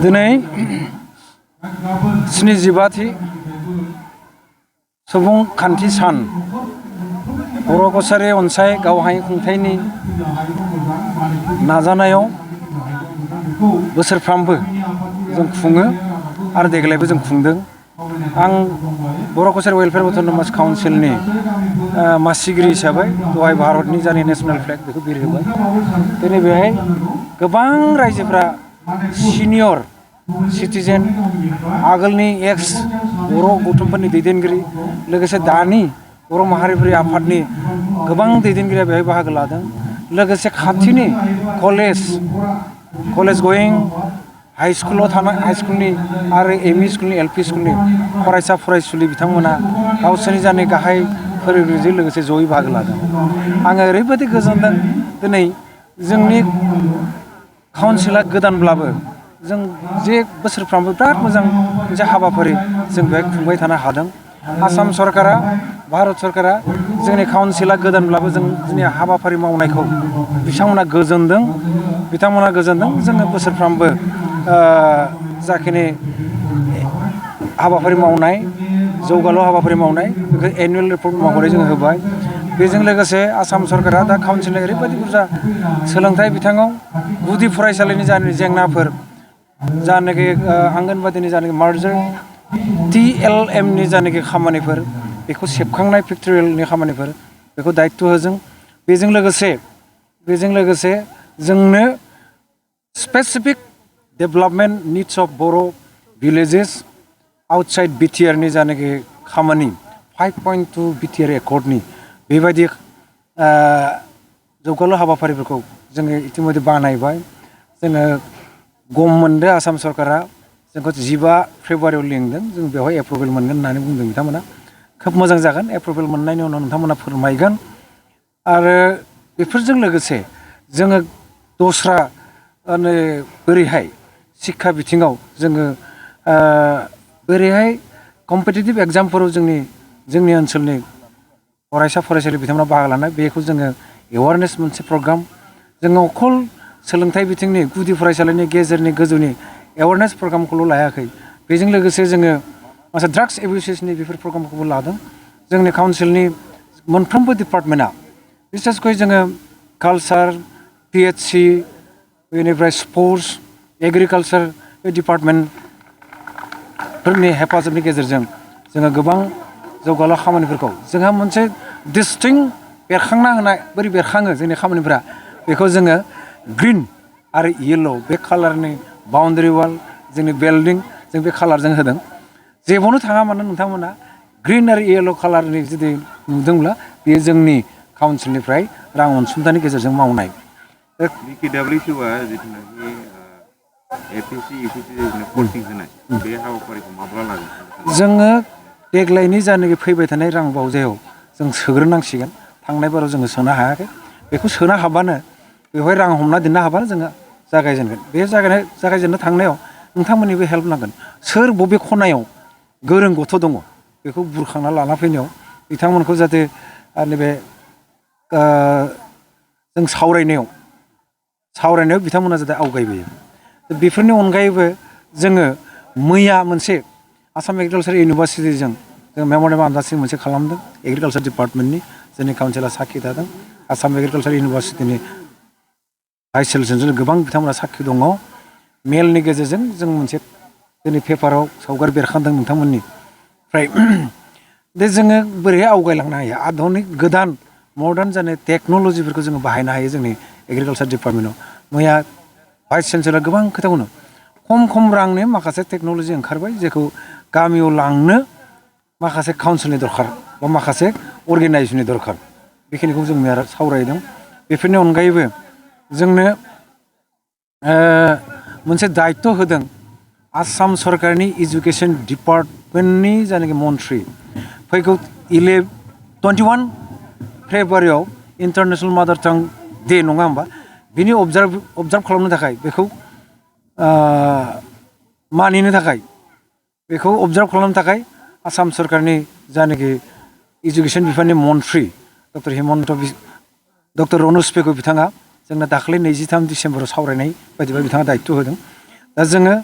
दिनै 75थि सुबुंखान्थि सान बर' कसारि अनसाय गावहाय खुंथायनि नाजानायाव बोसोरफ्रामबो जों खुङो आरो देग्लायबो जों खुंदों। आं बर' कसारि वेलफेयार अट'नमास काउन्सिलनि मासिगिरि हिसाबै दहाय भारतनि जानि नेशनेल फ्लेग बेखौ बिरहोबाय। दिनै बेहाय गोबां रायजोफ्रा सिनियर सिटिजेन आगोलनि एक्स बर' गौथुमफोरनि दैदेनगिरि लोगोसे दानि बर' माहारिफोरनि आफादनि गोबां दैदेनगिरिया बेहाय बाहागो लादों। लोगोसे खाथिनि कलेज गोयिं हाई स्कुलाव थानाय हाई स्कुलनि आरो एमइ स्कुलनि एलपि स्कुलनि फरायसा फरायसुलि बिथांमोना गावसोरनि जानि गाहाय फोरोंगिरिजों लोगोसे जयै बाहागो लादों। आङो ओरैबायदि गोजोनदों दिनै जोंनि काउन्सिला गोदानब्लाबो जों जे बोसोरफ्रामबो बिराद मोजां मोनसे हाबाफारि जों बेहाय खुंबाय थानो हादों। आसाम सरकारा भारत सरकारा जोंनि काउन्सिला गोदानब्लाबो जों जोंनि हाबाफारि मावनायखौ बिथांमोना गोजोनदों। जोङो बोसोरफ्रामबो जाखिनि हाबाफारि मावनाय जौगालु हाबाफारि मावनाय बेखौ एनुवेल रिपर्ट महरै जोङो होबाय। बेजों लोगोसे आसाम सरकारा दा काउन्सिलनि ओरैबायदि बुरजा सोलोंथाइ बिथिङाव गुदि फरायसालिनि जानाय जेंनाफोर जानाखि आंगनबादिनि जानाखि मार्जार TLMनि जानाखि खामानिफोर बेखौ सेबखांनाय फेक्टरियेलनि खामानिफोर बेखौ दायित्व होजों। बेजों लोगोसे जोंनो specific development needs of Boro' villages outside बिटिआरनि जानाखि खामानि 5.2 बिटिआर एकर्डनि बेबायदि जौगालु हाबाफारिफोरखौ जोङो इतिमध्य बानायबाय। जोङो गम मोनदों आसाम सरकारा जोंखौ 15 फेब्रुवारियाव लिंदों। जों बेवहाय एप्रुभेल मोनगोन होननानै बुंदों बिथांमोना। खोब मोजां जागोन। एप्रुभेल मोननायनि उनाव नोंथांमोना फोरमायगोन। आरो बेफोरजों लोगोसे जोङो दस्रा बोरैहाय शिक्षा बिथिङाव जोङो बोरैहाय कम्पिटिटिभ एग्जामफोराव जोंनि ओनसोलनि फरायसा फरायसुलि बिथांमोना बाहागो लानाय बेखौ जोङो एवारनेस मोनसे प्रग्राम जोङो अखल सोलोंथाइ बिथिंनि गुदि फरायसालिनि गेजेरनि गोजौनि एवारनेस प्रग्रामखौल' लायाखै। बेजों लोगोसे जोङो माखासे ड्राग्स एबिउसेसनि बेफोर प्रग्रामखौबो लादों। जोंनि काउन्सिलनि मोनफ्रोमबो डिपार्टमेन्टआ बिसेसकै जोङो कालचार PHC बेनिफ्राय स्पर्ट्स एग्रिकालचार बे डिपार्टमेन्टफोरनि हेफाजाबनि गेजेरजों जोङो गोबां जौगालु खामानिफोरखौ जोंहा मोनसे डिस्टिंक्ट बेरखांना होनाय बोरै बेरखाङो जोंनि खामानिफोरा बेखौ जोङो ग्रिन आरो येल्ल' बे कालारनि बाउन्डारि वाल जोंनि बिल्डिं जों बे कालारजों होदों। जेबावनो थाङा मानो नोंथांमोना ग्रिन आरो येल्ल' कालारनि जुदि नुदोंब्ला बेयो जोंनि काउन्सिलनिफ्राय रां अनसुंथाइनि गेजेरजों मावनाय। BKWCआ जिथुनाखि APC UPC कचिं होनाय बे हाबाफारिखौ माब्ला लागोन? जोङो देग्लायनि जानाखि फैबाय थानाय रां बावजायाव जों सोग्रोनांसिगोन। थांनाय बाराव जोङो सोनो हायाखै। बेखौ सोनो हाबानो बेवहाय रां हमना दोननो हाबानो जोङो जागायजेनगोन। बे जागायजेननो थांनायाव नोंथांमोननिबो हेल्प नांगोन। सोर बबे खनायाव गोरों गथ' दङ बेखौ बुरखांना लाना फैनायाव बिथांमोनखौ जाहाथे नैबे जों सावरायनायाव बिथांमोना जाहाथे आवगायबोयो। बेफोरनि अनगायैबो जोङो मैया मोनसे आसाम एग्रिकालसार इउनिभारसिटिजों जों मेम'रेन्डाम आन्डारस्टेन्डिं मोनसे खालामदों। एग्रिकालसार डिपार्टमेन्टनि जोंनि काउन्सिला साखि थादों। आसाम एग्रिकालसार इउनिभारसिटिनि भाइस चेन्सेलरजों गोबां बिथांमोना साखि दङ। मेलनि गेजेरजों जों मोनसे जोंनि पेपाराव सावगारि बेरखांदों नोंथांमोननिफ्राय। दे जोङो बोरैहाय आवगायलांनो हायो आधुनिक गोदान मडार्न जानाय टेक्न'लजिफोरखौ जोङो बाहायनो हायो जोंनि एग्रिकालसार डिपार्टमेन्टआव। मैया भाइस चेन्सेलरा गोबां खोथा बुंदों। खम रांनि माखासे टेक्न'लजि ओंखारबाय जेखौ गामियाव लांनो माखासे काउन्सिलनि दरखार बा माखासे अर्गेनाइजेसननि दरखार बेखिनिखौ जों मैया सावरायदों। बेफोरनि अनगायैबो जोंनो मोनसे दायित्व होदों आसाम सरकारनि इडुकेसन डिपार्टमेन्टनि जायनाखि मन्थ्रि फैगौ 21 फेब्रुवारियाव इन्टारनेसनेल मादार टां डे नङा होमबा बिनि अबजार्भ खालामनो थाखाय बेखौ मानिनो थाखाय बेखौ अबजार्भ खालामनो थाखाय आसाम सरकारनि जायनाखि इडुकेसन बिफाननि मन्थ्रि डक्टर रनज पेगु बिथाङा जोंनो दाखालि 23 डिसेम्बराव सावरायनाय बायदिबा बिथाङा दायित्व होदों। दा जोङो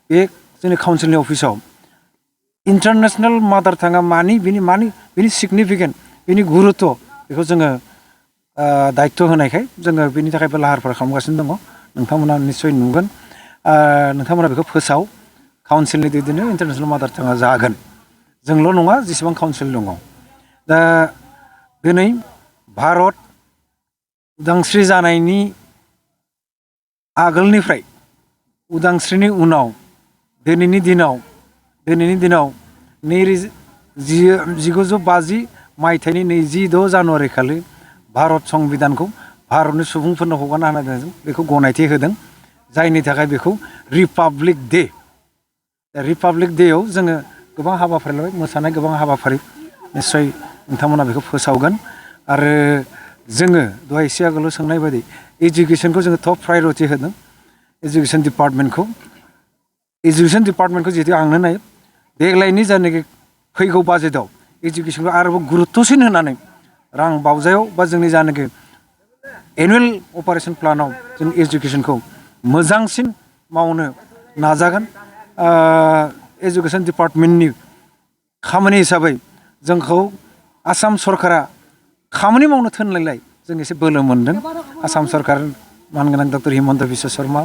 बे जोंनि काउन्सिलनि अफिसाव इन्टारनेसनेल मादार टाङा बिनि सिगनिफिकेन्ट बिनि गुरुत्व बेखौ जोङो दायित्व होनायखाय जोङो बेनि थाखायबो लाहार फाहार खालामगासिनो दङ नोंथांमोना निस्सय नुगोन नोंथांमोना बेखौ फोसाव काउन्सिलनि दैदेननो इन्टारनेसनेल मादार टाङा जागोन जोंल' नङा जेसेबां काउन्सिल दङ दा दिनै भारत उदांस्रि जानायनि आगोलनिफ्राय उदांस्रिनि उनाव दिनैनि दिनाव 1950 मायथाइनि 26 जानुवारि खालि भारत संबिधानखौ भारतनि सुबुंफोरनो हगारना होनाय बेखौ गनायथि होदों जायनि थाखाय बेखौ रिपाब्लिक डेआव जोङो गोबां हाबाफारि लाबाय मोसानाय गोबां हाबाफारि निस्सय नोंथांमोना बेखौ फोसावगोन आरो जोङो दहाय एसे आगोलाव सोंनाय बायदि एजुकेसनखौ जोङो टप प्रायरिटि होदों एजुकेसन डिपार्टमेन्टखौ जिहेतु आंनो नायो देग्लायनि जायनाखि फैगौ बाजेटआव एजुकेसनखौ आरोबाव गुरुत्वसिन होनानै रां बावजायाव बा जोंनि जायनाखि एनुवेल अपारेशन प्लानाव जों एजुकेसनखौ मोजांसिन मावनो नाजागोन एजुकेसन डिपार्टमेन्टनि खामानि हिसाबै जोंखौ आसाम सरकारा खामानि मावनो थोनलायलाय जों एसे बोलो मोन्दों आसाम सरकार मानगोनां डक्टर हिमन्त बिश्व शर्मा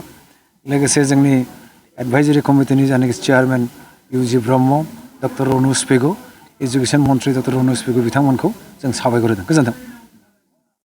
लोगोसे जोंनि एडभाइजारि कमिटिनि जायनाखि chairman UG Brahma doctor Ranoj Pegu education मन्त्रि डक्टर रनज पेगु बिथांमोनखौ जों साबायखर होदों गोजोन्थों